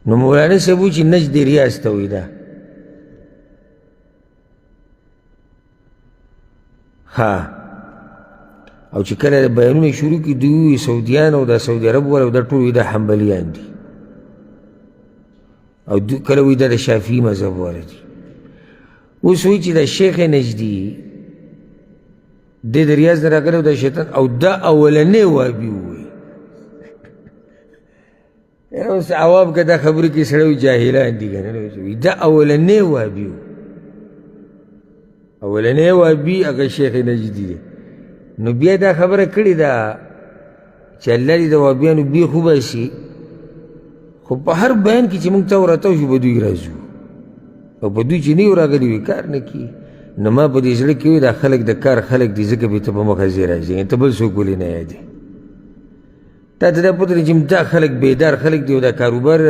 نو مولانا صاحب چې نجد ریاض ته وایي دا. ها، او چې کله بیانونه شروع کړي، دوی وایي سعودیان او دا سعودي عرب والا او دا ټول وایي دا حنبلیان دي، او کله وایي دا د شافعي مذهب والا دي. اوس وایي چې دا شیخ نجدي دی د ریاض نه راغلی او دا شیطان او دا اولنی وابي ووایي. اوس عوام که دا خبرې کوي، سړی وایي جاهلان دي که نه. دا اولنی وابي و، اولنی وابي هغه شیخ نجدي دی. نو بیا دا خبره کړې ده چې الله دې د وابیانو بیخ وباسي، خو په هر بیان کې چې موږ ته ورتاو شو، په دوی راځو، او په دوی چې نه یو راغلي وي کار نه کوي. نو ما په دې زړه کې وي دا خلک د کار خلک دي، ځکه به ته په مخه ځې راځي، ته بل څوک ولې نه یادې؟ تا ته دا پته ده چې دا خلک بیدار خلک دي او دا کاروبار.